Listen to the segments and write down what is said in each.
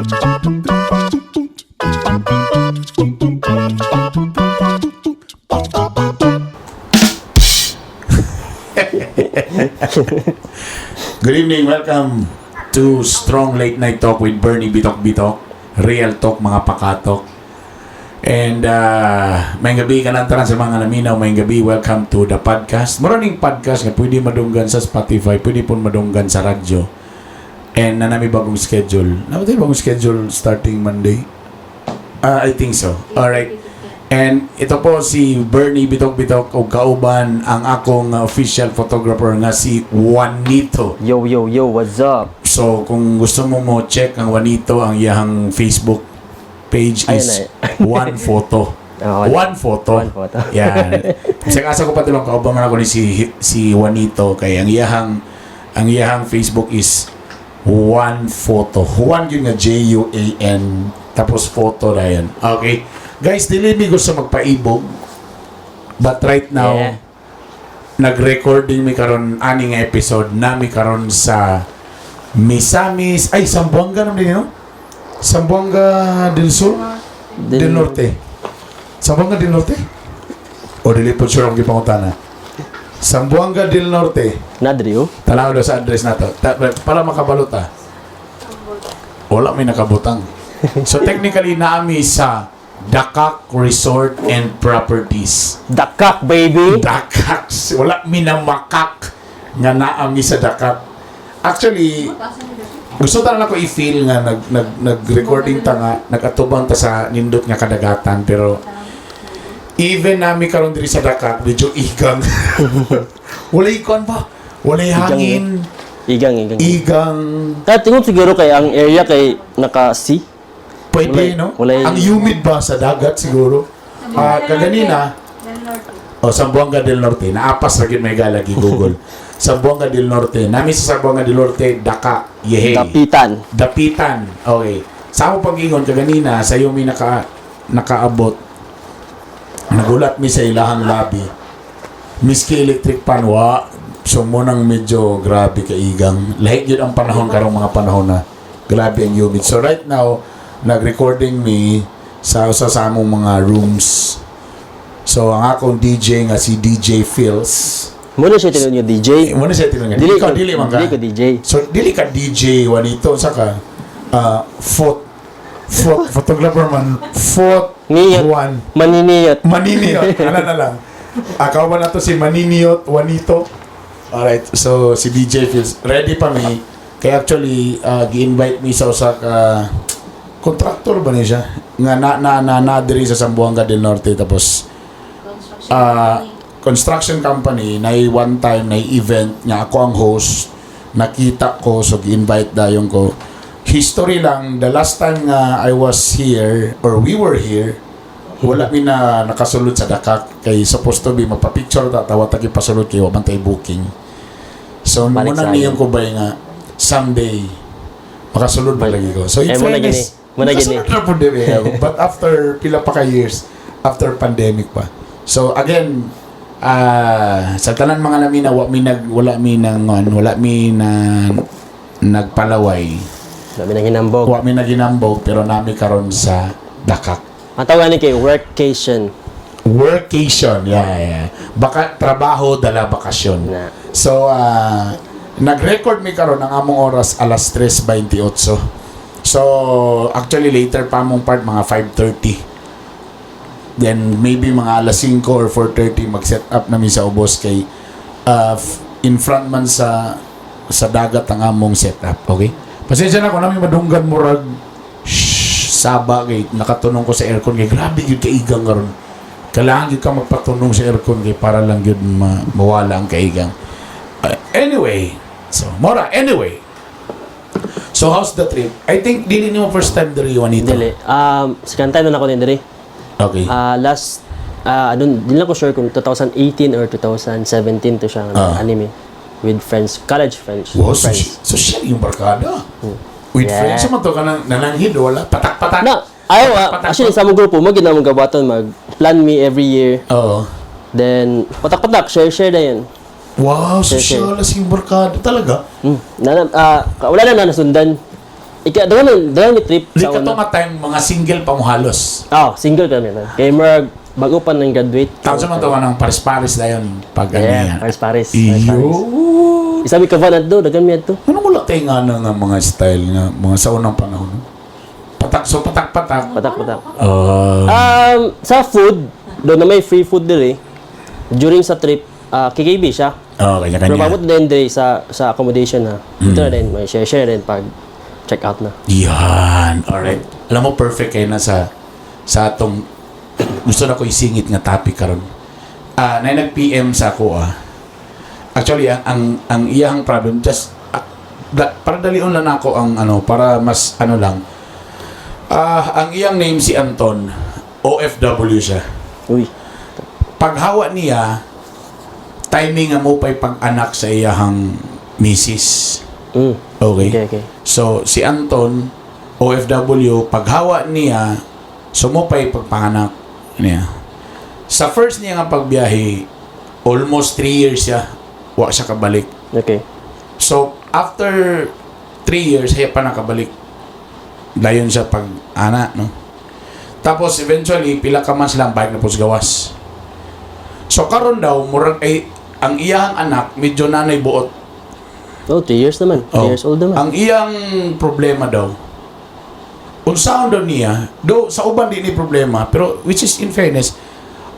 Good evening, welcome to Strong Late Night Talk with Bernie Bitok Bitok. Real talk, mga pakatok. And may gabi ka tanan sa mga naminaw, may gabi, welcome to the podcast. Maraming podcast nga pwede madunggan sa Spotify, pwede po madunggan sa radyo. And na nami bagong schedule. Na bagong schedule starting Monday? Ah, I think so. Alright. And ito po si Bernie Bitok Bitok og kauban ang akong official photographer nga si Juanito. Yo, yo, yo, what's up? So kung gusto mo mo check ang Juanito, ang iyang Facebook page Ayun is na eh. One Photo. Oh, One Photo. One Photo. Yan. Sa asa ko pa tulong kauban man ako ni si Juanito kay ang iyahang Facebook is One Photo. Juan yun nga Juan tapos photo na yan. Okay. Guys, dili mi gusto magpaibog. But right now, nag-recording mi karon ani nga episode nami karon sa Misamis, ay, Zamboanga naman din, no? Zamboanga del Sur? Del Norte. Zamboanga del Norte? O dili po sure ang gipangutana. Zamboanga del Norte. Nadri, oh. Tanaw daw sa address nato. Para makabalot ah. Wala may nakabutang. So technically naami sa Dakak Resort and Properties. Dakak, baby! Dakak. Wala mi na makak nga naami sa Dakak. Actually, gusto ta na ko i-feel nga nag nag nag-recording ta nga nagatubang ta sa nindot nga kadagatan, pero even nami karon diri sa Dakak, medyo igang. Walay kon ba? Walay hangin, Igang, igang. Igang. Kaya tingog siguro kay ang area kay naka-sea. Pwede, no? Ang humid ba sa dagat siguro? Ah, kaganina, o Zamboanga del Norte, naapas ra gyud may galagi Google. Zamboanga del Norte. Nami sa Zamboanga del Norte, Daka, yehey. Dapitan. Dapitan. Okay. Sa ako pag-ingon kaganina, sa iyo mi nakaabot. Nagulat mi sa ilahang lobby. Miski electric pan wa, so mo nang medyo grabe kaigang. Lahi yun ang panahon karong mga panahon na grabe ang humid. So right now, nag-recording mi sa usa sa among mga rooms. So ang akong DJ nga si DJ Phils. Muna siya tinuod nga DJ. Eh, muna siya tinanong. Ikaw dili man ka. Dili ko DJ. So dili ka DJ, Juanito, sa ka photographer man, phot Niyot. Juan Maniniyot. Maniniyot. Ano na lang. Akaw ba na to si Maniniyot Juanito? Alright, so si DJ Phils ready pa mi. Kaya actually gi-invite mi sa usa ka contractor ba ni siya nga na na na, na diri sa Zamboanga del Norte, tapos construction company na one time na event nga ako ang host, nakita ko, so gi-invite dayon ko. History lang, the last time nga I was here or we were here, wala mi na nakasulod sa Dakak kay supposed to be magpa-picture ta tawa ta pasulod kay wa man tay booking. So Balik muna sa niyang ko ba nga someday makasulod ba lagi ko. So in Eh, muna fairness, gini. Muna gini. nakasulod na po din eh. But after pila pa ka years, after pandemic pa. So again, sa tanan mga namin na wa mi nag wala mi nang wala mi na nagpalaway. Dami nang hinambog. Wa mi naginambog, pero nami karon sa Dakak. Ang tawag ni kay workcation. Workation, yeah. Baka trabaho dala bakasyon. Na. So, nag-record mi karon ang among oras alas 3:28. So, actually later pa among part mga 5:30. Then maybe mga alas 5 or 4:30 mag-set up na mi sa ubos kay in front man sa dagat ang among setup, okay? Pasensya na kung namin madunggan murag shh, saba kay nakatunong ko sa aircon kay grabe gyud kaigang karon. Kailangan gyud ka magpatunong sa aircon kay para lang gyud mawala ang kaigang. Anyway, so mora anyway. So how's the trip? I think dili nimo first time diri, Juanito. Dili. Second time na ako din diri. Okay. Last dun, di lang ko sure kung 2018 or 2017 to siya anime with friends, college friends. Wow, so, Friends. so siya yung barkada. With friends man to ka nang nananghid, wala patak-patak. Na, ayaw ah. Patak-patak. Actually, sa among grupo, mo gid na mong gabaton mag plan me every year. Oo. Then patak-patak, share-share na yun. Wow, Share, share. social as yung barkada talaga. Na, wala na nasundan. Ika, daghan mi trip Di sa ka to una. nga time, mga single pa mo halos. Oh, single kami man. Kay murag bago pa nang graduate. Tapos man to nga ng pares-pares dayon pag ano Yeah, yan. pares pares. Pares, pares. Iyo. Isa mi ka van adto, daghan mi adto. Ano wala tayo nga na nga mga style nga mga sa unang panahon, no? Patak, so patak-patak. Patak patak. Sa food, doon na may free food diri. During sa trip, KKB siya. Oh, kanya-kanya. Pero pabot din diri sa accommodation ha. Dito na din may share-share din pag check out na. Yan. Alright. Alam mo, perfect kayo na sa atong gusto na ko isingit nga topic karon. Na nag-PM sa ako ah. Actually, ang iyang problem just para dalion lang ako ang ano para mas ano lang. Ang iyang name si Anton, OFW siya. Uy. Paghawa niya, timing nga mo pa'y pag-anak sa iyahang misis. Okay? Okay. So, si Anton, OFW, paghawa niya, sumupay pagpanganak niya. Sa first niya nga pagbiyahe, almost 3 years siya, wa siya kabalik. So, after 3 years, siya pa nakabalik. Dayon siya pag ana, no? Tapos, eventually, pila ka months lang, balik na po sa gawas. So, karon daw, murag ay, ang iyang anak, medyo nanay buot. Oh, 3 years naman. 3 Oh. years old naman. Ang iyang problema daw, unsaon daw niya, do sa uban di ni problema, pero which is in fairness,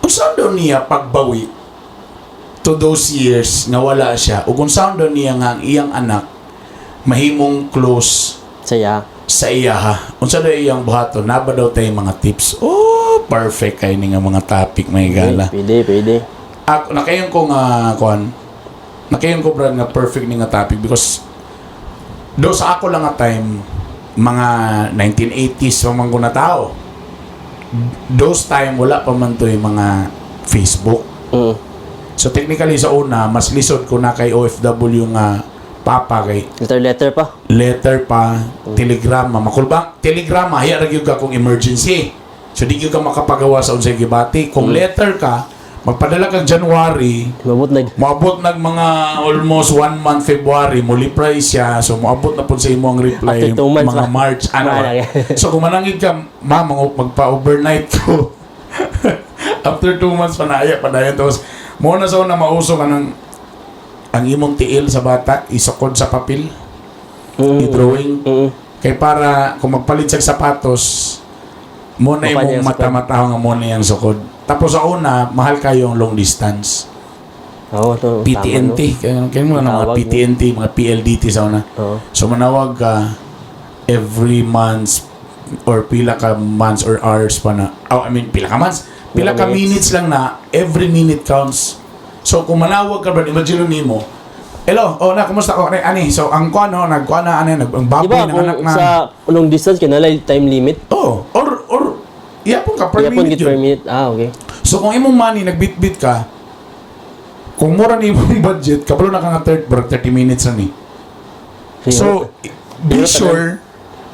unsaon daw niya pagbawi to those years nga wala siya, ug unsaon daw niya nga ang iyang anak mahimong close Saya. Sa iya ha. Unsa daw iyang buhaton? Naba daw tayo mga tips. Oh, perfect kay ni nga mga topic, may gala. Pwede, pwede. Ako, nakayon ko nga kuan. Nakayon ko, brad, nga perfect ni nga topic because do sa ako lang nga time, mga 1980s pa man ko na tao. Those time wala pa man to yung mga Facebook. So technically sa una mas lisod ko na kay OFW nga papa kay Letter letter pa. Letter pa, telegrama, makulbang telegrama hiya ra gyud ka kung emergency. So di gyud ka makapagawa sa unsay gibati. Kung letter ka, magpadala kag January, Mabot nag moabot nag mga almost one month February, mo reply siya. So moabot na pud sa imo ang reply After 2 months mga pa. March ano. Wala. So kung manangit ka, ma, magpa-overnight ko. After 2 months pa na pa dayon. Tapos mo na sa una mauso ka ng ang imong tiil sa bata isukod sa papel, i-drawing kay para kung magpalit sa sapatos mo na Mukha imong niya ang sukod. mata-mata nga mo na yung sukod. Tapos sa una, mahal kayo ang long distance. Oo, to, tama, PTNT, kaya kaya mo na mga Tawag, no? PTNT, mga PLDT sa una. No? Oo. So manawag ka every month or pila ka months or hours pa na. Oh, I mean, pila ka months, pila ka Pila ka minutes lang na every minute counts. So kung manawag ka, bro, imagine nimo. "Hello, oh na, kumusta ko? Ani, ani." So ang kuan no, nagkuan na ani, nag ang Di baboy ba ng kung anak na. sa long distance kay nalay time limit? Oh, or yapon ka per Yapon minute gid per yun. minute. Ah, okay. So kung imong money nagbitbit ka, kung mura ni imong budget, kabalo na ka nga 30, 30 minutes na ni. So, be Hirap sure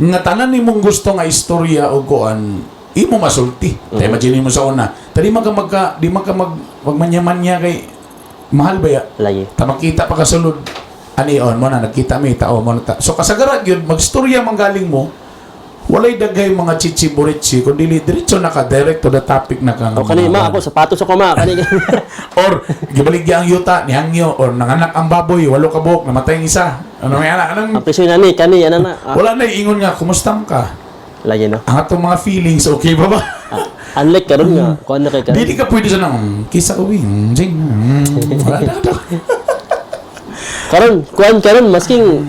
nga tanan nimong gusto nga istorya o kuan imo masulti. Mm-hmm. Imagine mo sa una, tadi man ka magka di man ka magmanya-manya kay mahal ba ya? Lagi. Ta makita pa kasulod ani on mo na nagkita mi tao mo na ta. So kasagaran gyud magstorya man galing mo, walay daghay mga chichi burichi kun dili diretso na ka, direct to the topic na ka nga O kani mga ma ako sapatos ako ma kani. Or gibaligya ang yuta ni hangyo or nanganak ang baboy walo ka buhok, namatay ang isa, ano may anak anong Ang presyo na ni kani ana na. Ah, wala na ingon nga kumusta ka, lagi no. ang atong mga feelings okay ba ba? Ah, unlike karon nga kuan na kay karon. Dili ka pwede sa nang kisa ko wing jing wala na na. Karon kuan karon masking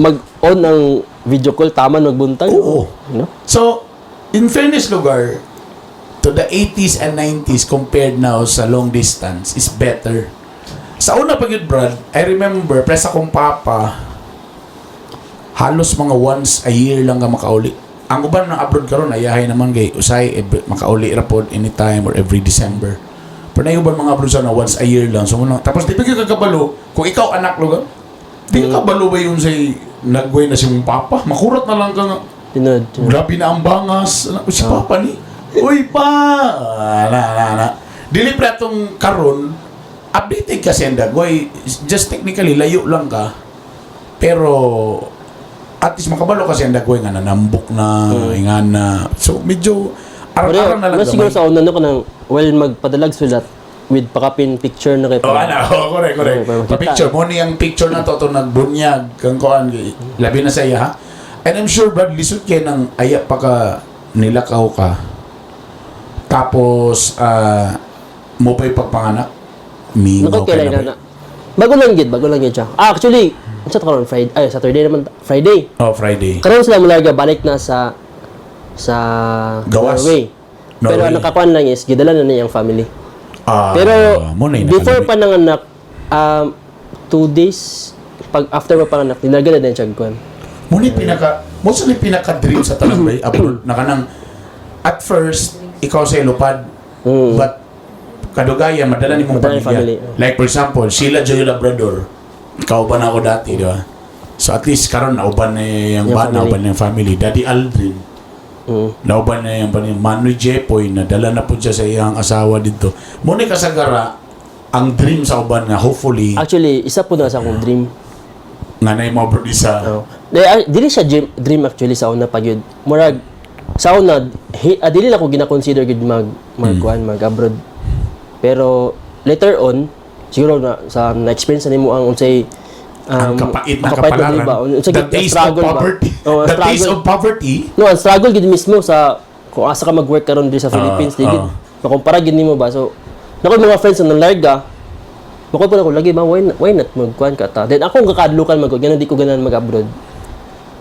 mag-on ang video call taman magbuntag. Oo. No? So in fairness lugar to the 80s and 90s compared now sa long distance is better. Sa una pa gyud, Brad, I remember presa kong papa, halos mga once a year lang ka makauli. Ang uban ng abroad karon ayahay naman kay usay every, makauli ra pod anytime or every December. Pero na uban mga abroad sana once a year lang. So muna, tapos di pa gyud ka kabalo kung ikaw anak lugar. Di ka kabalo ba yun say nagway na si mong papa? Makurat na lang ka nga. Tinod. Grabe na ang bangas. Ano, si papa ni. Uy pa! Ana, ana, ana. Dili pa itong karon, updated kasi ang dagway. Just technically, layo lang ka. Pero, At least makabalo kasi ang dagway nga nanambok na, ingan na. So medyo Pero, arang-arang na lang mas siguro gamay. sa una no, kanang, well, magpadalag sulat with pakapin picture na kay Oh, ana, oh, correct, correct. Oo, para makita. Pa-picture mo niyang picture na to to nagbunyag kang kuan labi na sa iya ha. And I'm sure, Brad, lisod kay nang aya pa ka nilakaw ka. Tapos mo pa'y pagpanganak. Mingaw Nako kay kailan na na. Bago lang gid siya. Ah, actually, unsa to karon, Friday, ay Saturday naman, Friday. Oh, Friday. Karon sila mularga, balik na sa Gawas. Norway. Pero Norway. ang nakakuan lang is gidala na niyang family. Ah, Pero mo na yung before nakalami. pa nanganak, 2 days pag after pa panganak, nilarga na din siya kuan. Mo sa pinaka dream sa tanan bay abroad na kanang at first ikaw sa lupad, but kadugaya madala nimong Madala ni pamilya. family, oh. Like for example, Sheila Joy Labrador, kauban ako dati, di ba? So at least karon nauban na yung Yung ba, family. nauban na yung family. Daddy Aldrin, nauban na yung ba Manoy Jepoy, nadala na po siya sa iyang asawa dito. Muna kasagara, ang dream sa uban nga hopefully Actually, isa po na sa akong dream. nga na mo abroad isa. Oh. Di, ah, dili siya dream actually sa una pa gyud. Murag sa una dili na ko gina-consider gyud mag mag kuan, mag abroad. Pero later on siguro na sa na-experience na nimo ang unsay Ang kapait na kapait kapalaran. ba? Unsay The gyud- taste of struggle ba? poverty. Oh, ang The taste struggle. of poverty. No, ang struggle gid mismo sa kung asa ka mag-work karon diri sa Philippines, di gid makumpara gid nimo ba. So, nako mga friends na nalarga, mako po ako lagi ba, why not magkuan ka ta? Then ako kakadlukan mag ganun, di ko ganahan mag-abroad.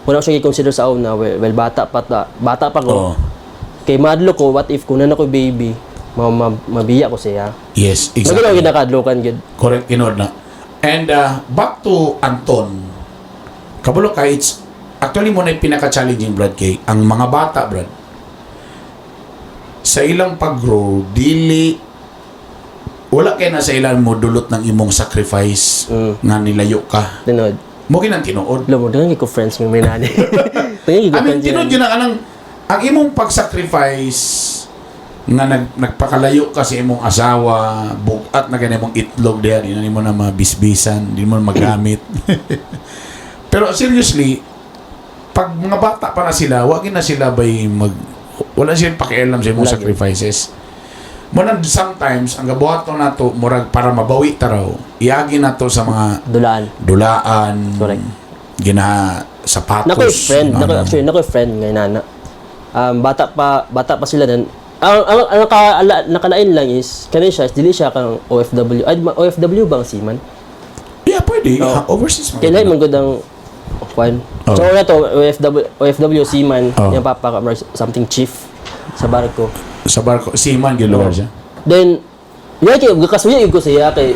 Wala ko siya i-consider sa una, well, bata pa ta, bata pa ko. Kay madlo ko, what if kung na ko baby, mabiya ko siya. Yes, Exactly. exactly. Lagi nakadlukan gid. Correct, inod na. And back to Anton. Kabalo ka, it's actually mo na yung pinaka-challenging, Brad, kay ang mga bata, Brad, sa ilang pag-grow, dili wala kay na sa ilang mo dulot ng imong sacrifice nga nilayo ka. Tinod. Mo ginang tinuod. Lo mo daghan ko friends ng may nani. Daghan ko I mean, friends. tinuod yun ang anang, ang imong pag-sacrifice nga nagpakalayo ka sa imong asawa, bugat na ganyan mong itlog diyan, di na nimo na mabisbisan, di mo na magamit. Pero seriously, pag mga bata pa na sila, wag na sila bay wala silang pakialam sa imong Wala gyud. sacrifices. Muna sometimes ang gabuhaton nato murag para mabawi taraw, iagi nato sa mga Dulaan. dulaan, Correct. gina sapatos. Nakoy friend, ano. nakoy actually nakoy friend ngay nana. Bata pa sila then ang nakalain lang is kani siya is dili siya kang OFW. Ay, OFW bang seaman? Yeah, pwede. Ah, overseas man. Kay lain man gud ang kwan. Oh. So una to OFW OFW seaman, Oh. yung papa ka something chief sa barko. Sa barko, seaman gyud lugar siya. Then yeah, kay kasuya gyud ko siya kay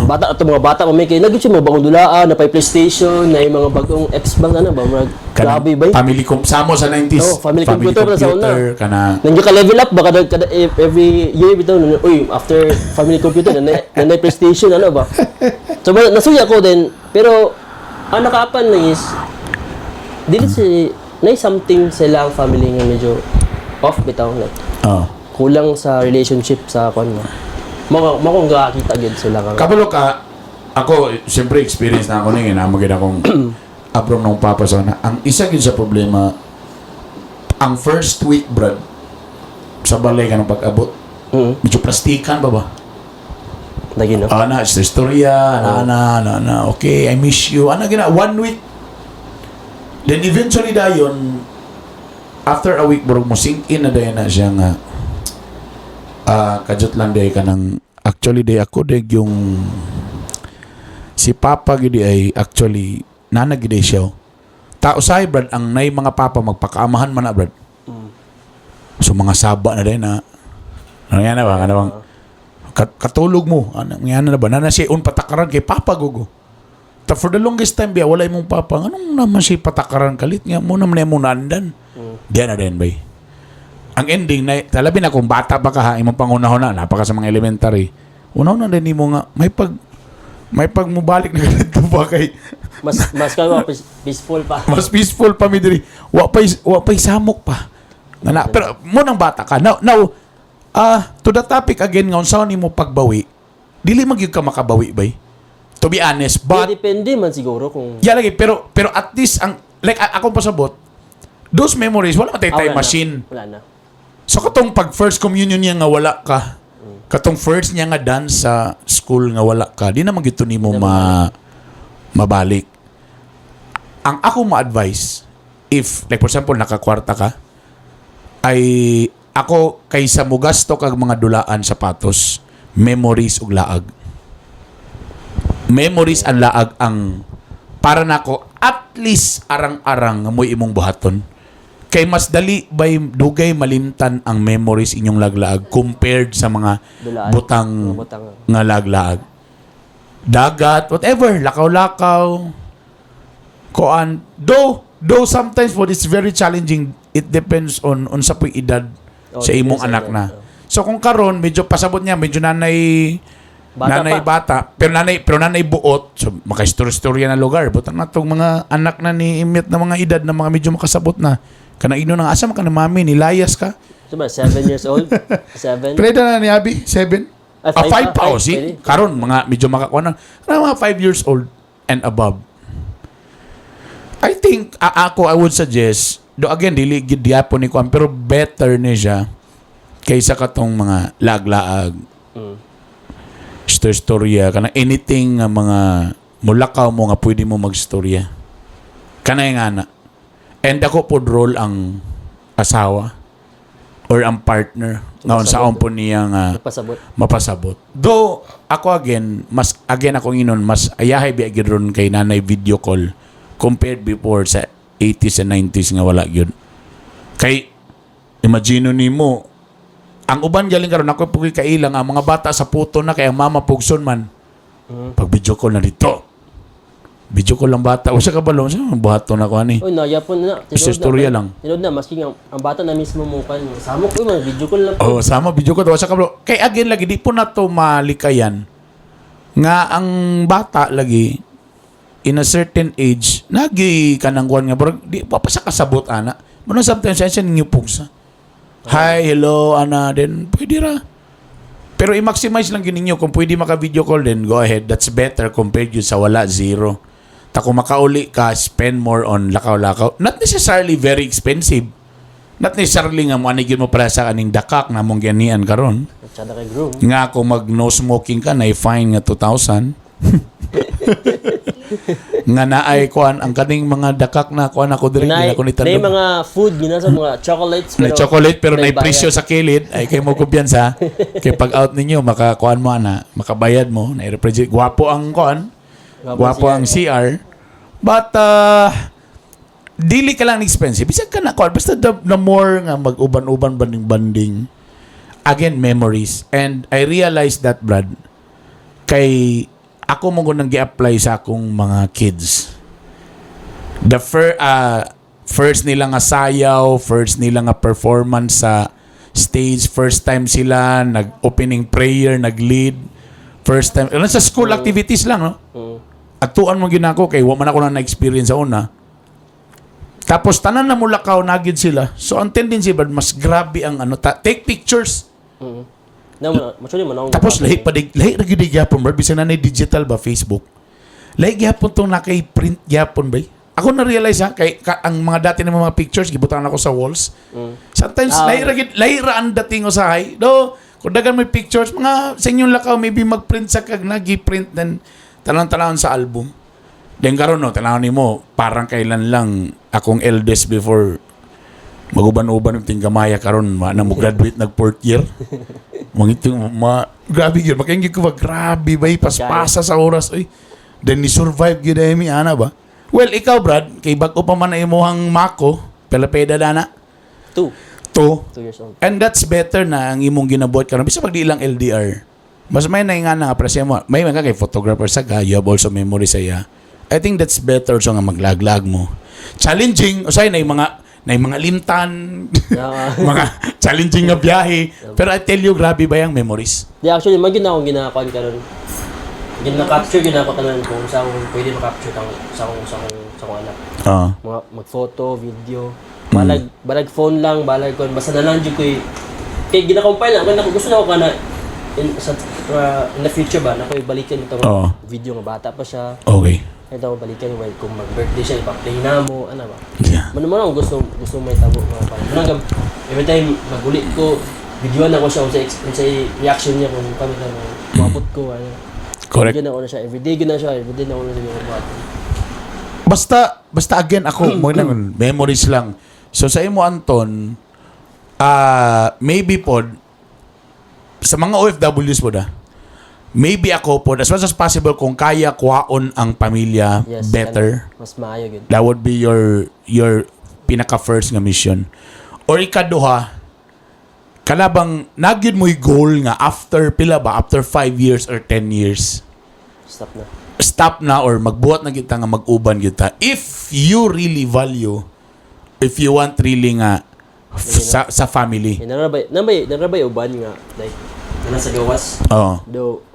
bata ato mga bata pa may kay lagi siya mga bagong dulaan, na pay PlayStation, na yung mga bagong Xbox ano ba, murag Kanang grabe ba? Family samo sa 90s. Oh, family computer na sa una. Kana Nandiyo ka level up ba kada every year bitaw na, uy, after family computer na na PlayStation ano ba. So nasuya ko din pero ang nakaapan lang is dili si na something sila ang family nga medyo off bitaw, like kulang sa relationship sa kon mo. Mo mo kung gakita gyud sila ka. Kabalo ka, ako, siyempre experience na ako ni na magid akong abrom ng papa sa una. Ang isa gyud sa problema, ang first week, Brad, sa balay ka ng pag-abot, medyo plastikan ba ba? Lagi no. Ah, na, sa istorya, na, na, na, na, okay, I miss you. Ano gina, one week. Then eventually dayon, after a week, burog mo sink in na dayon na siya nga, kajot lang day ka ng, actually day ako day yung, si Papa gidi ay actually, nana gidi siya. Oh. Tao say, Brad, ang nay mga papa, magpakaamahan man na, Brad. So mga saba na day na, ano yan na ba, ano bang, katulog mo. Ano nga na ba? Nana siya un patakaran kay Papa gugo. Ta for the longest time biya wala imong papa. Anong naman siya patakaran kalit nga mo naman mo nandan. Diyan na din bay. Ang ending na talabi na kung bata pa ka ha, imong pangunahon na napaka sa mga elementary. Unaw na din nimo nga may pag mubalik na ganito pa kay Mas mas ka peaceful pa. Mas peaceful pa mi diri. Wa pay samok pa. Na, pero mo nang bata ka. Now, to the topic again nga unsa nimo pagbawi. Dili man gyud ka makabawi bay. To be honest, But, but depende man siguro kung yeah lagi, pero at least ang Like ako pasabot, those memories, wala man Ah, tay time wala na. machine. Wala na. So katong pag first communion niya nga wala ka, katong first niya nga dance sa school nga wala ka, di naman gito nimo mabalik. Ang ako ma-advise, if like for example nakakwarta ka, ay ako kaysa mugasto kag mga dulaan, sapatos, memories ug laag. Memories ang laag ang para nako at least arang-arang nga mo'y imong buhaton. Kay mas dali bay dugay malimtan ang memories inyong laglaag compared sa mga Dulaan. butang Mga butang. nga laglaag. Dagat, whatever, lakaw-lakaw. Koan, though sometimes but it's very challenging. It depends on unsa po'y edad Oh, sa imong depends sa anak edad, na. oh. So kung karon medyo pasabot niya, medyo nanay Bata nanay pa. bata, pero nanay buot, so makaistorya-istorya na lugar. Butang na tong mga anak na ni Imit na mga edad na mga medyo makasabot na. Kana ino nang asa man ka na mami, nilayas ka. So ba, 7 years old? 7? Pwede na ni Abby, 7? Ah, Ah, 5 5 pa, pa, oh, 5, see? pwede. Karon, mga medyo makakuha na. Ano, mga 5 years old and above. I think, ako, I would suggest, do again, dili gid gyapon ni kuan, pero better ni siya kaysa katong mga laglaag, istorya, kana anything nga mga mulakaw mo nga pwede mo magstorya. Kanay nga na. And ako po role ang asawa or ang partner nga unsaon po niya nga Pasabot. Mapasabot. Though ako again, mas again ako inon, mas ayahay biya gyud ron kay nanay video call compared before sa 80s and 90s nga wala gyud. Kay imagine nimo ang uban galing karon, ako po kailang ang mga bata sa puto na kay ang mama pugson man. Pag video call na dito. Video call lang bata. Usa ka balong sa buhaton ako ani. Uy, nayapon na. Basta Tinuod na, istorya lang. Tinuod na, maski nga, ang bata na mismo mo kan. Samo ko, mga video call lang. Oh, sama video call sa kabalo. Kay again lagi di po na to malikayan nga ang bata lagi in a certain age nagi kanang kuan nga barag di pa pa sa kasabot ana. Muna sometimes siya ninyo pugsa. Hi, hello, ana, then pwede ra. Pero i-maximize lang gyud ninyo kung pwede maka-video call, then go ahead. That's better compared yun sa wala, zero. Ta kung makauli ka, spend more on lakaw-lakaw. Not necessarily very expensive. Not necessarily nga mo ani gyud mo para sa kaning dakak na mong ganian karon. Tsada kay groom. Nga kung mag no smoking ka na fine nga 2,000. Nga naay kuan ang kaning mga dakak na kuan ako diri Nay, na ko ni nay tandog. mga food, gina sa mga chocolates. Na chocolate pero nay nay presyo sa kilid ay kay mo kumpiyansa kay pag out ninyo makakuan mo ana, makabayad mo na refrigerate, gwapo ang kuan, gwapo ang CR, but dili ka lang expensive bisag ka na kuan, basta the more nga mag-uban-uban, banding-banding, again memories. And I realized that, Brad, kay ako mo nang gi-apply sa akong mga kids, the first nila nga sayaw, first nila nga performance sa stage, first time sila nag-opening prayer, nag-lead, first time, ano, sa school activities lang, no? Atuan mo ginako kay wa man ako na na-experience sa una. Tapos tanan na mulakaw na gid sila. So ang tendency ba mas grabe ang ano take pictures. Na, actually, man akong Tapos lahi pa dig lahi ra gyud gyapon bro, bisan na digital ba, Facebook. Lahi gyapon tong nakay print gyapon ba. Ako na realize ha kay ang mga dati na mga pictures gibutangan ako sa walls. Sometimes lahi ra gyud, lahi ra ang dating usahay. Do kung dagan may pictures mga sa inyong lakaw, maybe magprint sa kag nagi-print then tanan-tanan sa album. Then karon no, tan-awon nimo parang kailan lang akong eldest before maguban-uban ng tinggamaya, karon ma na mo graduate nag fourth year. Mga ma grabe gyud, makaingit ko ba, grabe ba paspasa sa oras oy. Then ni survive gyud ay mi ana ba. Well, ikaw Brad, kay bag-o pa man na imuhang mako, pela-peda na. 2. To 2 years old. And that's better na ang imong ginabuhat karon bisag pag di lang LDR. Mas may na nga na presya mo. May mga kay photographer sa ka, you have also memory sa iya. I think that's better so nga maglaglag mo. Challenging, usay na yung mga limtan, mga challenging nga biyahe. Pero I tell you, grabe ba yung memories? Di, actually, man gyud na akong ginakuan karon. Gina-capture gyud ako karon kung sa akong pwede ma-capture kang sa akong anak. Mga mag-photo, video. Balag balag phone lang, balag kon basta na lang jud ko kay gina-compile na ako, gusto na ako kana in the future ba na ko ibalikan ito video nga bata pa siya. Ito ako balikan while kung mag-birthday siya, ipa-play na mo, ano ba? Yeah. Mano mo lang gusto gusto may tabo mga pa. Mano every time maguli ko, videoan ako siya kung sa reaction niya kung kami na maabot ko ano. Correct. Video na ako na siya everyday gyud na siya, everyday na ako na siya buhat. Basta basta again ako mo nang memories lang. So sa imo, Anton, maybe pod sa mga OFWs pod maybe ako pod, as much as possible, kung kaya kuhaon ang pamilya, better. Kana, mas maayo gyud. That would be your pinaka first nga mission. Or ikaduha, kanabang nagyud mo'y goal nga after pila ba, after 5 years or 10 years, Stop na. Stop na or magbuhat na kita nga mag-uban kita if you really value, if you want really nga sa family. Eh, narabay uban nga like na nasa gawas. Oo. Do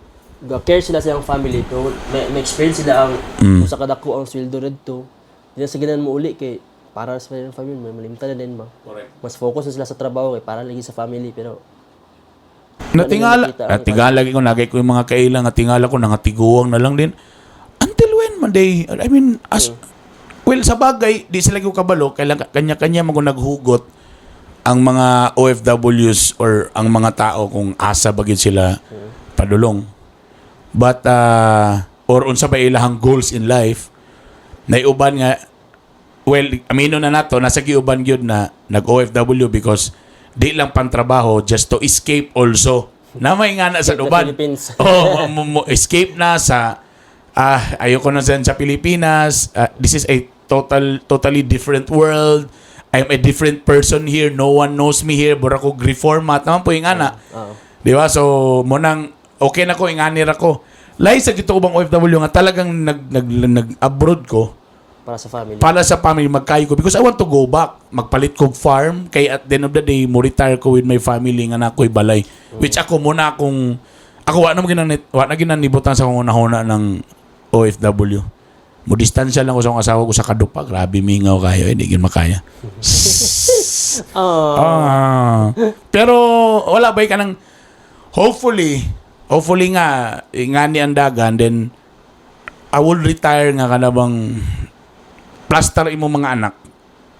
ga care sila sa iyang family pero may experience sila ang kung sa kadako ang sweldo redto. Di na sa ginan mo uli kay para sa iyang family may malimtan na din ba. Correct. Mas focus na sila sa trabaho kay para lagi sa family pero Natingala, nakita ang natingala ko nagay ko yung mga kailang, natingala ko nangatiguang na lang din. Until when man they, I mean, as well, sa bagay, di sila ko kabalo, kailang kanya-kanya man kung naghugot ang mga OFWs or ang mga tao kung asa ba gyud sila padulong. But or unsa ba ilahang goals in life, naiuban nga, well, amino na nato, nasa giuban gyud na nag-OFW because di lang pantrabaho, just to escape also. Na may nga na sa Escape the uban. Philippines. Oh, escape na sa ayoko na sa Pilipinas. Ah, this is a totally different world. I'm a different person here. No one knows me here. Bura ko reformat. Naman po yung ana. Oo. Di ba? So, mo nang okay na ko, inganir ako. Lahi sa gito ko bang OFW nga talagang nag abroad ko para sa family. Para sa family, magkayo ko because I want to go back. Magpalit kog farm kay at the end of the day mo retire ko with my family nga nakoy balay. Which ako muna akong ako wa na ginanibutan sa akong unahuna ng OFW. Mo distansya lang ko sa akong asawa ko sa kadupa. Grabe mingaw kayo, hindi gyud makaya. Oh. Ah. Pero wala ba ka nang hopefully hopefully nga nga ni ang dagan, then I will retire nga kana bang plaster imo mga anak.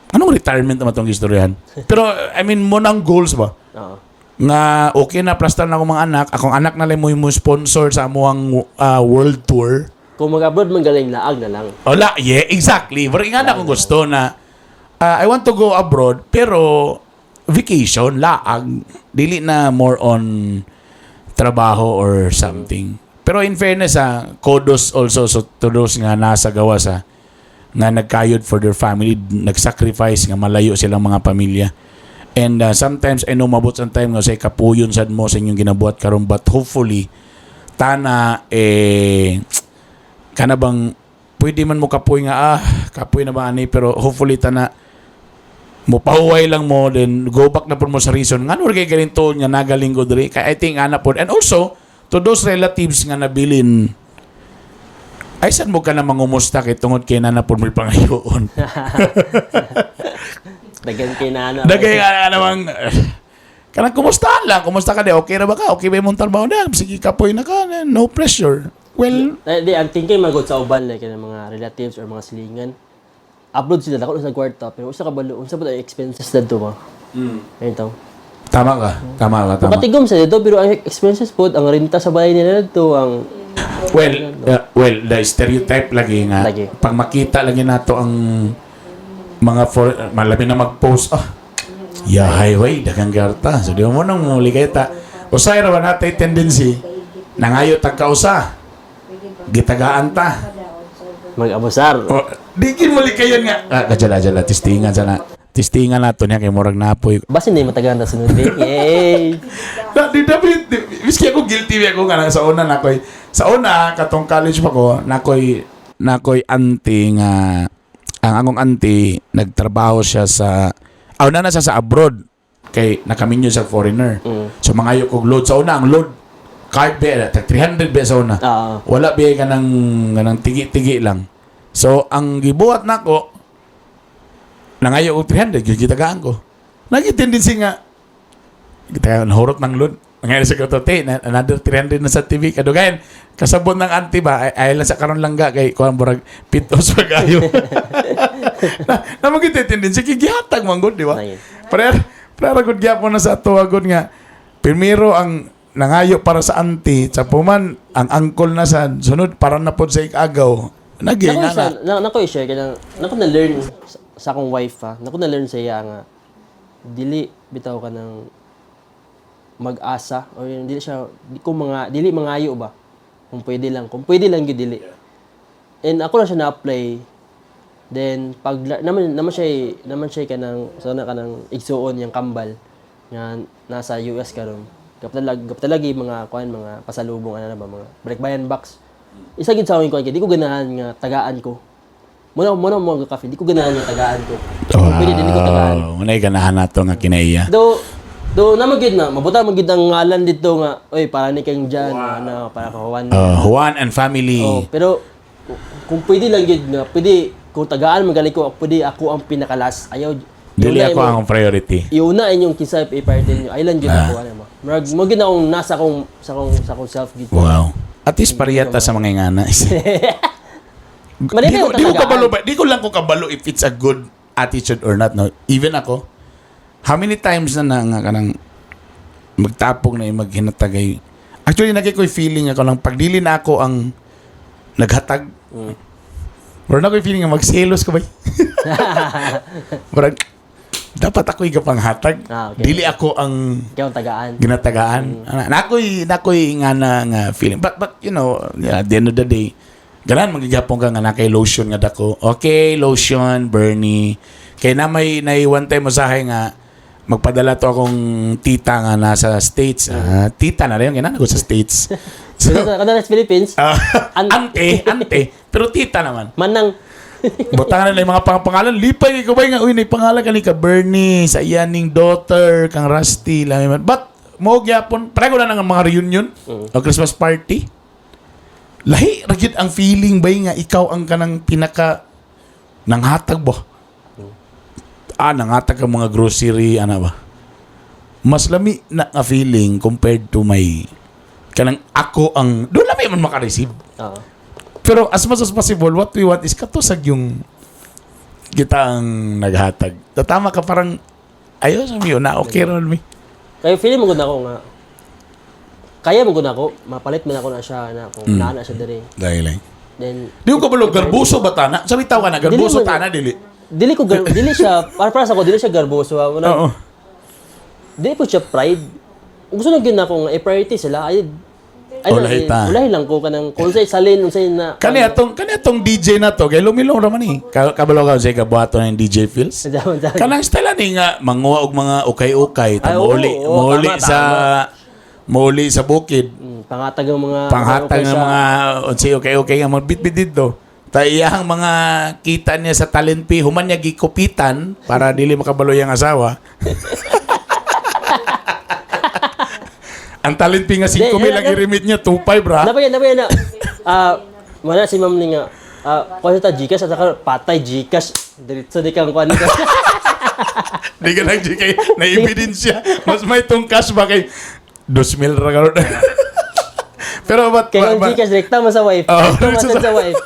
Anong retirement naman tong istoryahan? Pero I mean mo nang goals ba? Oo. Nga okay na, plaster na akong mga anak, akong anak na lang mo yung sponsor sa amuang world tour. Kung mag-abroad man galing, laag na lang. Wala, yeah, exactly. Pero nga na akong gusto na I want to go abroad pero vacation, laag, dili na more on trabaho or something. Pero in fairness, kudos also so to those nga nasa gawas nga nagkayod for their family, nagsacrifice nga malayo silang mga pamilya. And sometimes I know mabot ang time nga say kapuyon sad mo sa inyong ginabuhat karon, but hopefully tana eh kana bang pwede man mo kapoy nga kapoy na ba ani, pero hopefully tana mo pahuway lang mo, then go back na po mo sa reason nga kay ganito nga nagaling ko diri kay I think ana pod. And also to those relatives nga nabilin ay sad mo ka na mangumusta kay tungod kay na pod mo pangayoon. Dagan kay na ano. Dagay nga namang kanang kumustahan lang, kumusta ka di, okay ra ba ka, okay ba imong trabaho na, sige kapoy na ka, no pressure, well. Eh, di, ang thinking magod sa uban like ng mga relatives or mga silingan. Upload sila dako sa kwarta pero usa ka balo unsa ba ang expenses dadto ba? Ayun taw. Tama ka, tama ka, tama. Katigom sa dito pero ang expenses pod, ang renta sa balay nila dito, ang Well, the stereotype lagi nga. Lagi. Pag makita lagi nato ang mga for, malami na mag-post, yeah, highway, daghang garta. So, di mo nang muli kay ta. Usay ra ba natay tendency, nangayo tag kausa, gitagaan ta. Mag-abusar. O, di kin muli kayo nga. Ah, kajala, jala, tistingan sana. Tistingan nato niya kay murag napoy. Basin na yung matagal na sunod eh. Yay! Na, di dapat, di, miski ako guilty ako nga sa una nakoy. Sa una katong college pa ko, nakoy auntie nga ang akong auntie nagtrabaho siya sa na na siya sa abroad kay nakaminyo sa foreigner. So mangayo kog load sa una, ang load card ba tag 300 ba sa una. Ah. Wala ba ka ng kanang tigi-tigi lang. So ang gibuhat nako, nangayo og 300 gyud gitagaan ko. Nagi tendency nga kita nahurot ng load. Ngayon sa ko te, another 300 na sa TV kadugayan. Kasabot ng auntie ba, ay lang sa karon langga kay kuan burag pitos pa kayo. Na na magit tendency kay gihatag man gud, di ba? Ayun. Pre pre gud gyapon na sa ato gud nga primero ang nangayo para sa auntie, sa puman ang angkol na sa sunod para na pod sa ikagaw. Nagi Nako nga sa na. na, nako i-share kanang nako na learn sa akong wife ha. Nako na learn sa iya nga dili bitaw ka ng mag-asa or yun, dili siya di ko mga dili mangayo ba kung pwede lang gyud dili. And ako na siya na-apply. Then pag naman naman siya kanang sana kanang igsuon yang kambal nga nasa US karon, kaptalag mga kuan, mga pasalubong ana na ba, mga balikbayan box. Isa gid sa akong kuan kay di ko ganahan nga tagaan ko. Muna mo kafe, di ko ganahan nga tagaan ko. Kung pwede, dili ko tagaan. Wow, unay ganahan nato nga kinaiya. Do naman gid na mabuta man gid ang ngalan dito nga oy para ni kang Jan, ano, para ka Juan. Juan and family. Oh, pero kung pwede lang gid nga pwede kung tagaan man ko, pwede ako ang pinakalas. Ayaw Dili iuna ako imo- ang priority. Iuna inyong kinsa i-priority ninyo. Ay lang gid ako ano mo. Murag mo gid akong nasa akong self gid. Wow. At least pariyata sa mga ingana. Mali Di ko, na di ko tagaan. kabalo ba? Di ko lang ko kabalo if it's a good attitude or not. No? Even ako, how many times na na nga kanang magtapog na yung maghinatagay. Actually, nagay ko'y feeling ako lang, pag dili na ako ang naghatag, Murag na ko'y feeling nga magselos ko ba? Murag, dapat ako'y gapanghatag. Ah, okay. Dili ako ang Ikaw ang tagaan. ginatagaan. Nakoy nga na nga feeling. But you know, yeah, at the end of the day, ganan magigapon ka nga na kay lotion nga dako. Okay, lotion, Bernie. Kay na may nay one time usahay nga magpadala to akong tita nga nasa States. Ah, tita na rin yung ko sa States. So, So, kada sa Philippines, ah, ante, ante. Pero tita naman. Manang. Butangan na yung mga pangalan. Lipay ko ba nga, uy, may pangalan ka ni ka Bernie, sa iyaning daughter, kang Rusty, lami man. But, mo gyapon, pareho na ng mga reunion o Christmas party. Lahi, ra gyud ang feeling ba nga ikaw ang kanang pinaka nanghatag ba? Ah, nanghatag ka mga grocery, ana ba? Mas lami na nga feeling compared to my kanang ako ang doon lami man makareceive. Oo. Pero as much as possible, what we want is katusag yung kita ang naghatag. Tatama ka parang, ayaw sa miyo na, okay ron mi. Kaya feeling mo gud ako nga kaya mo gud ako, mapalit man ako na siya na kung naa na siya diri. Dahil lang. Then Di ko kabalo, garbuso ba tana? Sabi tawa na, garbuso Dili mo- tana, dili. Dili siya para sa ako dili siya garboso ha. Wala, Oo. dili po siya pride. Gusto na gyud nako nga i-priority sila ay ay Ulahi ta. ulahi lang ko kanang kung unsay salin unsay na Kani atong DJ na to, kay lumilong raman ni. Kabalo ka sa kabuhaton ng DJ Feels. Zaman zaman. Kanang style ni nga manguha og mga ukay-ukay, ta Ay, oo, mauli, oo, mauli tama, sa mauli sa bukid. Pangatag ng mga Panghatag okay ng mga unsay okay ang mga bitbit dito. Ta iyang mga kita niya sa talent fee, human niya gikupitan para dili makabalo yang asawa. Ang talent fee nga 5 Di, mil ang i-remit niya 2.5 ra. Napaya na. Ah, wala si ma'am ni nga. Ah, kuha ta GCash at saka patay GCash. Diretso di kang kuan ka. Di ka nag kay na ebidensya. Mas may tong cash ba kay 2,000 ra karon. Pero but, Kay but, ang GCash direkta man sa wife. Oo, Direkta man direkta sa wife.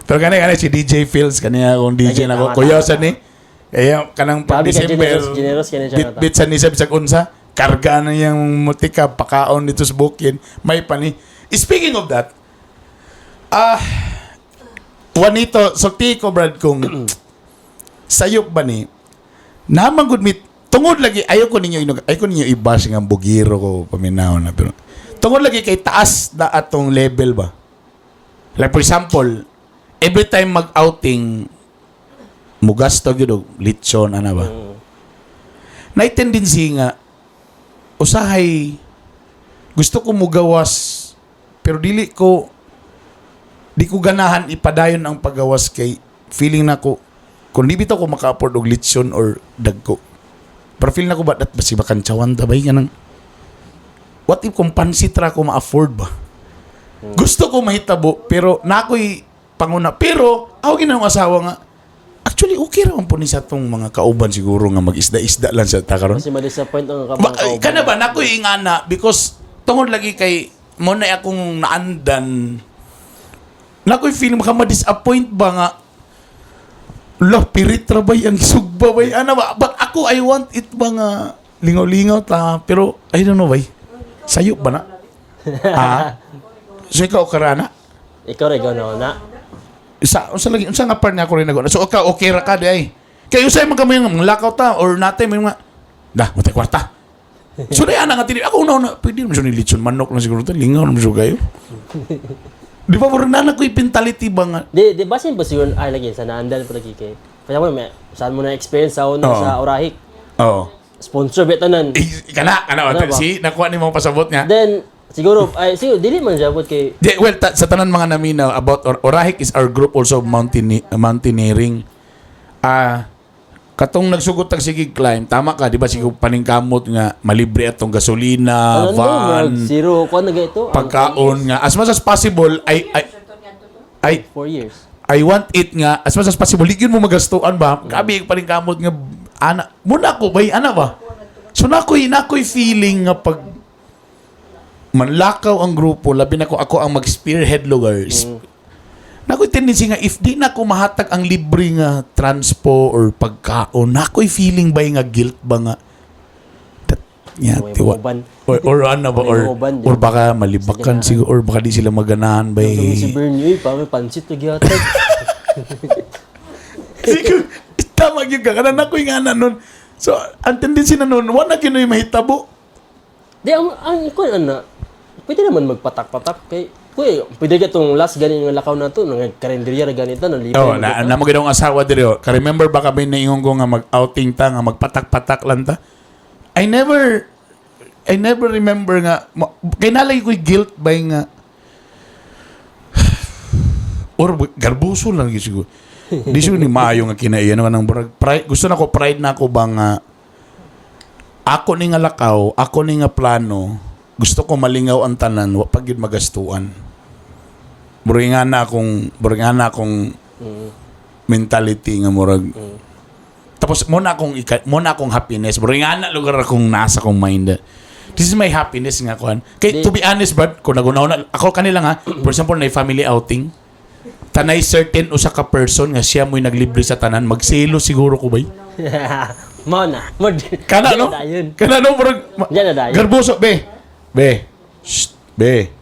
Pero kani si DJ Fields kaniya akong DJ Lagi, na ako. tama, Kuya tama. sa ni. Kaya kanang pag Grabe ka, December, generous, generous ka na siya, bit, nata. bit sa ni sa bisag unsa, karga na yung mutika, pakaon dito sa bukid, may pani. Speaking of that, Juanito, sulti ko Brad kung sayop ba ni, naman gud mit, tungod lagi, ayaw ko ninyo i-bash nga bugiro ko, paminaw na, pero, tungod lagi kay taas na atong level ba? Like for example, every time mag-outing, mugasto gyud og litson ana ba? Nay tendency nga usahay gusto ko mugawas pero dili ko di ko ganahan ipadayon ang paggawas kay feeling nako kung di bitaw ko maka-afford og litson or dagko. Pero feel nako ba dat basi bakantsawan ta bay kanang what if kung pansit ra ko ma-afford ba? Gusto ko mahitabo pero nakoy panguna pero ako ginang asawa nga actually Actually, okay ra man po ni sa atong mga kauban siguro nga mag-isda-isda lang sa ta karon. Kasi ma-disappoint ang Ba, mga kauban. kana ba nako ingana because tungod lagi kay mo na akong naandan, nakoy feeling maka ma-disappoint ba nga la pirit ra bay ang sugba bay ana ba. But ako, I want it ba nga lingaw-lingaw ta, pero I don't know bay, sayo ba na, ah? So ikaw karana? Ikaw rin, ikaw na na. Sa unsa lagi, unsa nga part nga ako rin nago? So okay, okay ra ka di ay kay usay man kamo yung mga lakaw ta or natay may mga da matay kwarta. So di ana nga tini ako una una pwede naman siya ni litson manok lang siguro ta, lingaw naman siya kayo, di ba? Murag na ko mentality ba nga. Di basin ba siguro, ay lagi, sa naandan pa lagi kay. Kaya mo, may, saan mo na experience sa una sa Orahik. Sponsor betanan. Eh, kana kana. Ano ba? Si nakuha ni mo pasabot niya. Then, siguro, ay, siguro, dili man siya kay, Di, well, sa tanan mga naminaw about Orahik is our group also of mountaineering. Ah, katong nagsugot tag sige climb, tama ka, di ba? Sige paningkamot nga malibre atong gasolina, ano, van, murag zero, kuan na ito. Pagkaon nga as much as possible I 4 years. I want it nga as much as possible di gyud mo magastuan ba. Grabe yung paningkamot nga ana muna ko bay ana ba. So nakoy feeling nga pag manlakaw ang grupo, labi na ko ako ang mag-spearhead lugar. Nakoy tendency nga if di na ko mahatag ang libre nga transpo or pagkaon, nakoy feeling bay nga guilt ba nga that, yeah, May tiwa, mauban. Or ano ba May or mauban, di or baka malibakan siguro or baka di sila maganahan bay. Si Bernie, uy, pa may pansit na gihatag. Siguro, tama gyud ka. Kana nakoy nga na nun. So, ang tendency na nun, wala kinoy mahitabo. Di, ang kuan ana, pwede naman magpatak-patak kay kuy, pwede ka tong last ganin nga lakaw na to, nga karinderya ra ganito, no libre. Oh, na namo gid akong asawa diri. Oh. Ka-remember ba kami na ingon ko nga mag-outing ta nga magpatak-patak lang ta? I never remember nga kay nalay ko'y guilt bay nga or garbuso lang gyud siguro. Di siguro ni maayo nga kinaiya naman ang burag pride, gusto na ko pride na ako ba nga ako ni nga lakaw, ako ni nga plano, gusto ko malingaw ang tanan, wa pa gyud magastuan. Murag nga na akong mentality nga murag tapos mo na akong happiness, murag nga na lugar akong nasa akong mind, this is my happiness nga kuan kay to be honest brad, kung nagunaw na ako kanila nga, for example, na family outing tanay, certain usa ka person nga siya mo'y naglibre sa tanan, magselo siguro ko bay. Mao na. Mo Kana no? Dayon. Kana no, murag Diyan na dayon. Garboso be be. Shh, be.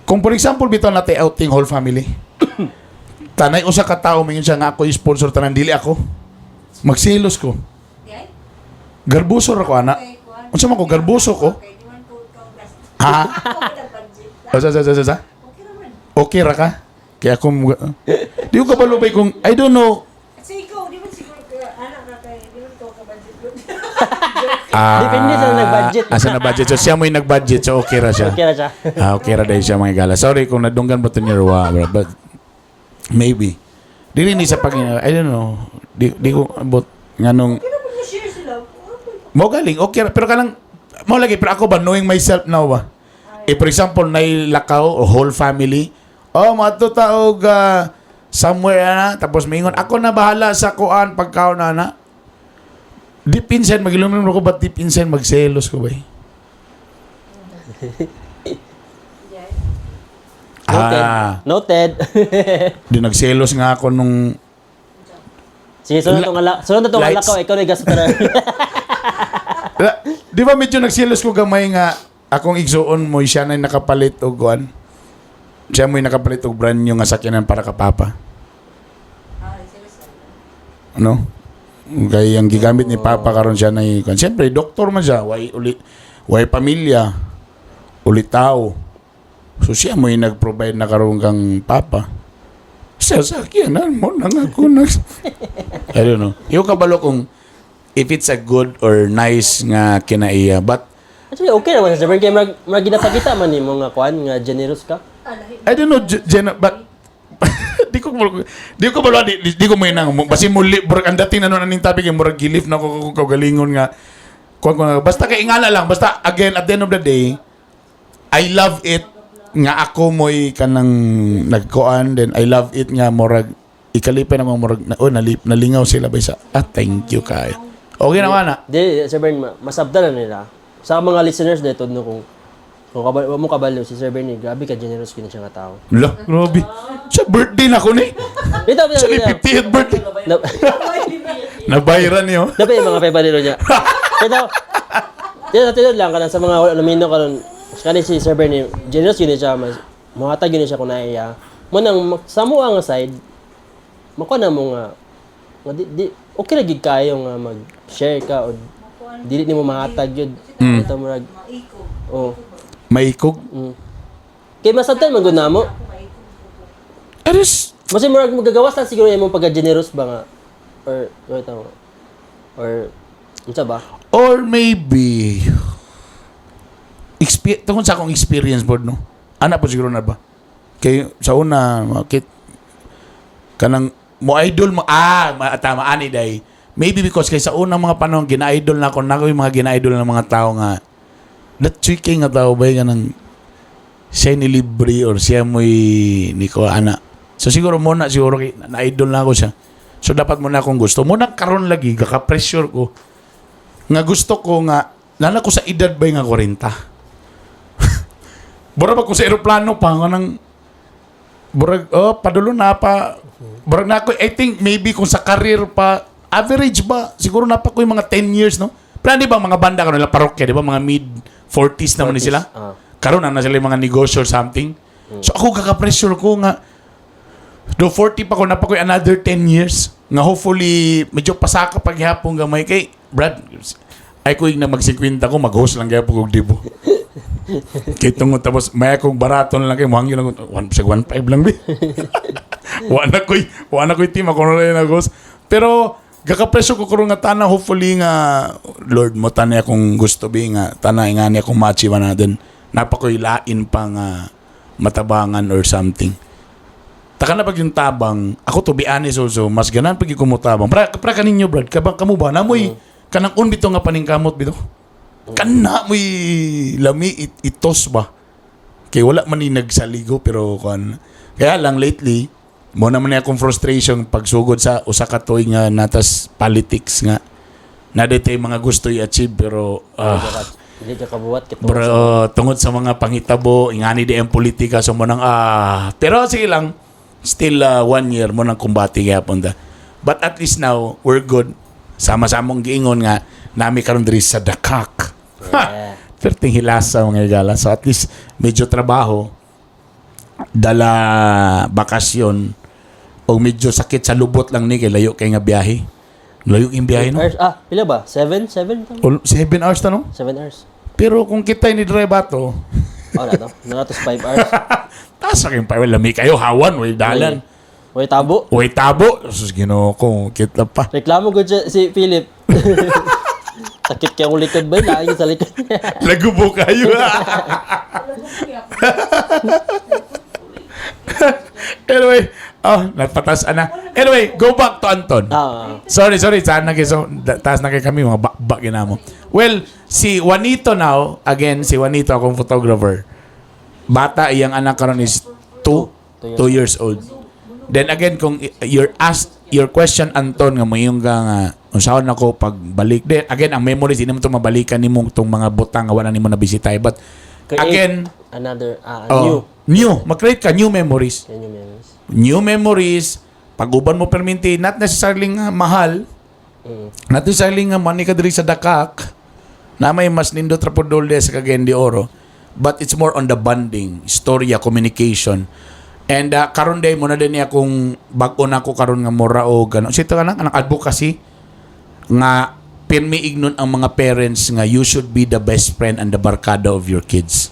Kung for example bitaw natay outing whole family, tanay usa ka tawo mingon siya nga ako yung sponsor tanan, dili ako, magselos ko. Garboso ra ko ana. Unsa man ko, garboso ko ha? Sa sa sa sa sa okay ra ka kaya ako di ko kabalo bay kung I don't know. Kasi ikaw, di ba siguro ka, anak ka kay, di ba ikaw ka budget ko? Ah, Depende sa nag-budget. Asa na budget. So siya mo yung nag-budget, so okay ra siya. Okay ra siya. Ah, okay ra dahil siya mga gala. Sorry kung nadunggan ba ito ni Ruwa, bro, but maybe. Dili ni sa pag I don't know. Di ko abot nganong Pero kung mo-share sila, mo galing okay ra pero kanang mo lagi, pero ako ba, knowing myself now ba. Eh, for example, nailakaw o whole family. Oh, mato ta og somewhere ana, tapos mingon ako na bahala sa kuan pagkaon na na. Deep inside magilumim ko, but deep inside magselos ko ba, eh. Noted. Ah, Noted. di nagselos nga ako nung Sige, sunod na tong Lights. alakaw, ikaw na gasto tanan. Di ba medyo nagselos ko gamay nga akong igsuon mo siya na nakapalit og kuan. Siya mo'y nakapalit og brand new nga sakyanan para ka papa. Ano? Kay ang gigamit ni papa karon siya na kuan. Siyempre doktor man siya, way uli way pamilya, uli tao. So siya mo'y nag-provide na karon kang papa. Siya sakyanan mo nang ako nag I don't know. Yung kabalo kung if it's a good or nice nga kinaiya. But Actually, okay naman sa Sir kay murag ginapakita man nimo nga kuan nga generous ka. I don't know, Jenna, but di ko balo di ko may nang basi muli murag ang dating na nun aning topic yung murag gilif na ko kaugalingon nga kuan ko nga. Basta kay ingala lang, basta again, at the end of the day, I love it nga ako mo'y kanang nagkuan, then I love it nga murag Ikalipay na mga murag na, oh, nalingaw sila ba sa, ah, thank you kay. Okay na na. Di, Sir Bernie, masabtan na nila. Sa mga listeners dito, no, kung kabalo, mo kabalo, si Sir Bernie, grabe ka generous kini siya nga tao. Lah, grabe. Sa birthday na ko ni. Dito, dito, Sa ni dito. 50th birthday. Nabayran niyo. Dapat yung mga pebalero niya. Pero, dito, dito lang, kanang sa mga wala namino karon, kani si Sir Bernie, generous yun siya, mas, muhatag yun siya kung naiya. Mo nang, sa mo ang side, makuha na mo nga di, okay ra gid kayo nga mag-share ka o dili nimo mahatag yun. Ito murag, Maiko. oh. Maikog. Kay masabtan man gud namo. Aris. Mas murag magagawas lang siguro imong pagka-generous ba nga or wait mo. Or unsa ba? Or maybe tungkol sa akong experience board, no? Ana po siguro na ba? Kay sa una, makit kanang mo idol mo, ah, tama ani day. Maybe because kay sa unang mga panahon gina-idol na ako na yung mga gina-idol ng mga tao nga that tricky nga tao ba nga nang siya ni libre or siya mo'y ni ko ana. So siguro muna siguro kay na-idol na ako siya. So dapat muna akong gusto. Muna karon lagi gaka-pressure ko nga gusto ko nga nana ko sa edad ba nga 40. Bura ba ko sa eroplano pa nga nang burag, oh, padulo na pa. Burag na ako, I think maybe kung sa career pa average ba siguro na pa ko yung mga 10 years, no? Pero di ba mga banda karon nila parokya, di ba mga mid 40s naman ni sila? Ah. Karon na na sila yung mga negosyo or something. So ako kaka-pressure ko nga do 40 pa ko na pa ko another 10 years nga hopefully medyo pasaka paghapon gamay kay Brad ay ko na mag-50 ko mag-host lang gyapon og dibo. Kay tungod tapos may akong barato na lang kay mohangyo lang ko, 1 sa 1.5 lang bi. Wa na koy team ako na lang nag-host. Pero gaka-pressure ko karon nga tana hopefully nga Lord mo tanay akong gusto bi nga tanay nga ni akong ma-achieve na din. Napa ko'y lain pa nga matabangan or something. Taka na pag yung tabang, ako to be honest also, mas ganan pag kumutabang. Pra kaninyo, Brad, kabang kamo ba? Namoy, kanang un bito nga paningkamot bito. Kana mo'y lami itos ba? Kay wala man ni nagsaligo pero kan. Kaya lang lately, mo naman ni akong frustration pagsugod sa usa ka tuig nga natas politics nga na dito mga gusto i-achieve pero ah, Hindi ka kabuhat kit. Bro, tungod sa mga pangitabo, ingani di ang politika so mo nang ah, pero sige lang, still one year mo nang kumbati gyapon ta. But at least now we're good. Sama-samong giingon nga nami karon diri sa Dakak. Ha! Perting hilasa mga higala. So at least medyo trabaho, dala bakasyon o medyo sakit sa lubot lang ni kay layo kay nga biyahe. Layo yung biyahe, no? Hours, ah, pila ba? 7? 7? 7 hours ta, no? 7 hours. Pero kung kita ni drive ato, Oh, na to. Nanatos 5 hours. Taas sa kayong pa, lami kayo, hawan, way dalan. Uy, tabo. Way tabo. Sus, Ginoo ko, kita pa. Reklamo ko siya, si Philip. Sakit kaya akong likod ba? Lagi sa likod. Lagubo kayo. Anyway, oh, napatas na. Anyway, go back to Anton. Ah, Sorry, sorry. Saan na kayo, so, taas na kayo kami, mga bakba ginamo. Well, si Juanito now, again, si Juanito, akong photographer. Bata, iyang anak karon is 2, 2 years old. Then again, kung you're asked your question, Anton, nga mo ka nga, unsaon ako pagbalik. Then again, ang memories, hindi mo ito mabalikan nimo itong mga butang nga wala nimo nabisitay. But Create again, another, ah, oh, new. New. Mag-create ka new memories. Yan yung memories. New memories, pag-uban mo perminti, not necessarily nga mahal, not necessarily nga money ka diri sa Dakak, na may mas nindot ra pod dole sa Cagayan de Oro, but it's more on the bonding, istorya, communication. And karon day mo na din niya kung bag-o na ko karon nga mura o gano. Sito ka lang, anang advocacy nga pirmi ignon ang mga parents nga you should be the best friend and the barkada of your kids.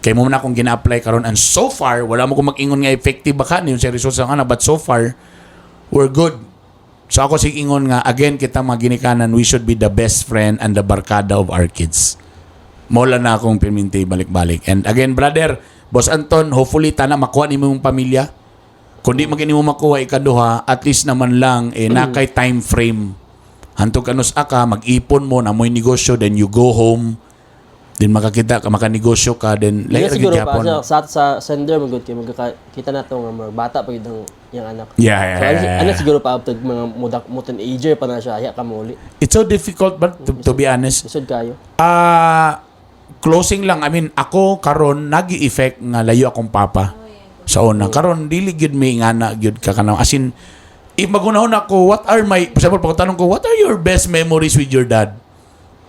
Kay mo na akong gina-apply karon and so far wala mo ko mag-ingon nga effective ba ka ni yung sa results ang ana, but so far we're good. So ako sig ingon nga again kita mga ginikanan, we should be the best friend and the barkada of our kids. Mola na akong pirminti balik-balik. And again, brother, Boss Anton, hopefully tana makuha nimo yung pamilya. Kung di magini mo makuha ikaduha, at least naman lang eh nakay time frame. Hantog kanus ka mag-ipon mo na mo'y negosyo, then you go home. Then makakita ka, makanegosyo ka, then Lahi lahi ra siguro gyud pa Japon. sa sender man gud kay magkakita na to nga mga bata pa gyud ang iyang anak. So, ano siguro pa abtog mga mudak mo teenager pa na siya, ya ka muli. It's so difficult, but to be honest, Lisod kayo. Ah, closing lang. I mean, ako karon nagi-effect nga layo akong papa sa una. Karon dili gyud mi ngana gyud ka kanang, as in, if magunahon ako, what are my, for example, pagtanong ko, "What are your best memories with your dad?"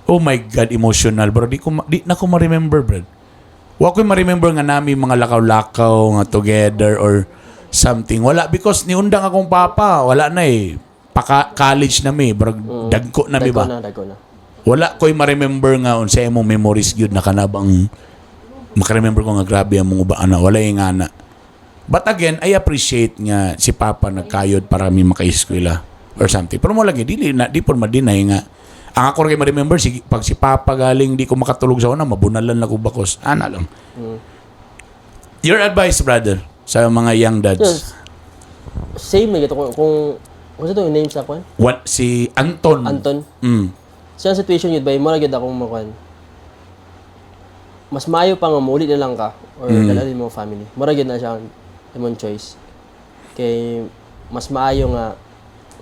Oh my God, emotional, bro. Di na ko ma-remember, bro. Wa ko ma-remember nga nami mga lakaw-lakaw nga together or something. Wala, because niundang akong papa, wala na eh. Paka college na mi, bro, dagko na mi Dagko ba. na, dagko na. Wala ko'y ma-remember nga unsa imong memories gyud na kanabang maka-remember ko nga grabe ang mga ana, wala yung ana. But again, I appreciate nga si Papa nagkayod para mi maka-eskwela or something. Pero mo lagi dili na di po ma-deny nga ang ako rin ma-remember si pag si Papa galing di ko makatulog sa una, mabunalan na ko bakos. Ana lang. Your advice, brother, sa mga young dads. Yes. Same na gito kung sa to yung name sa kwan? What si Anton. Anton. Sa situation yun ba, mo ra gyud akong makuan. Mas maayo pa nga muli na lang ka or dala mo family. Mura gyud na siya ang imong choice. Kay mas maayo nga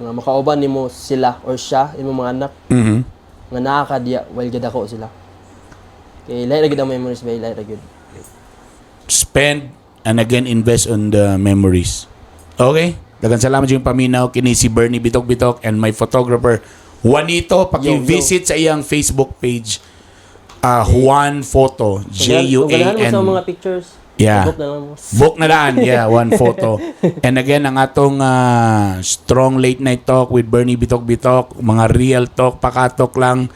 makauban nimo sila or siya, imong mga anak nga naa ka diya while gadako sila. Kay lahi ra gyud ang memories ba, lahi ra gyud. Spend and again invest on the memories. Okay? Daghang salamat yung paminaw kini si Bernie Bitok Bitok and my photographer Juanito. Paki-visit sa iyang Facebook page, Juan Photo, J U Kung A ganahan mo N. sa mga pictures, book na lang mo. Book na laan. Yeah, Juan Photo. And again, ang atong strong late night talk with Bernie Bitok Bitok, mga real talk, pakatok lang,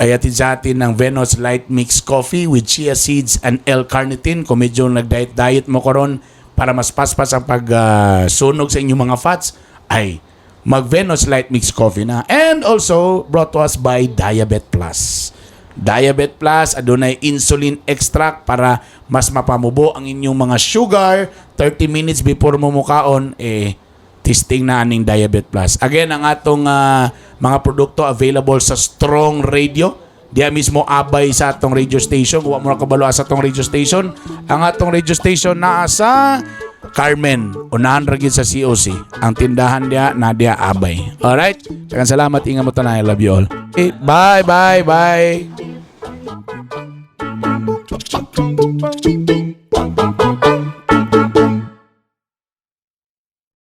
ay atid sa atin ng Venos Light Mix Coffee with chia seeds and L-carnitine. Kung medyo nag-diet-diet mo karon para mas paspas ang pagsunog sa inyong mga fats, ay mag Venos Light Mix Coffee na. And also, brought to us by Diabet Plus. Diabet Plus, adunay insulin extract para mas mapamubo ang inyong mga sugar 30 minutes before mo mukaon, eh, testing na aning Diabet Plus. Again, ang atong mga produkto available sa Strong Radio. Diya mismo abay sa atong radio station. Kung wa mo na kabalo sa atong radio station, ang atong radio station naa sa Carmen. Unahan ra gyud sa COC. Ang tindahan diya na diya abay. Alright? Daghang salamat. Ingat mo tanan. I love you all. Eh, bye, bye, bye.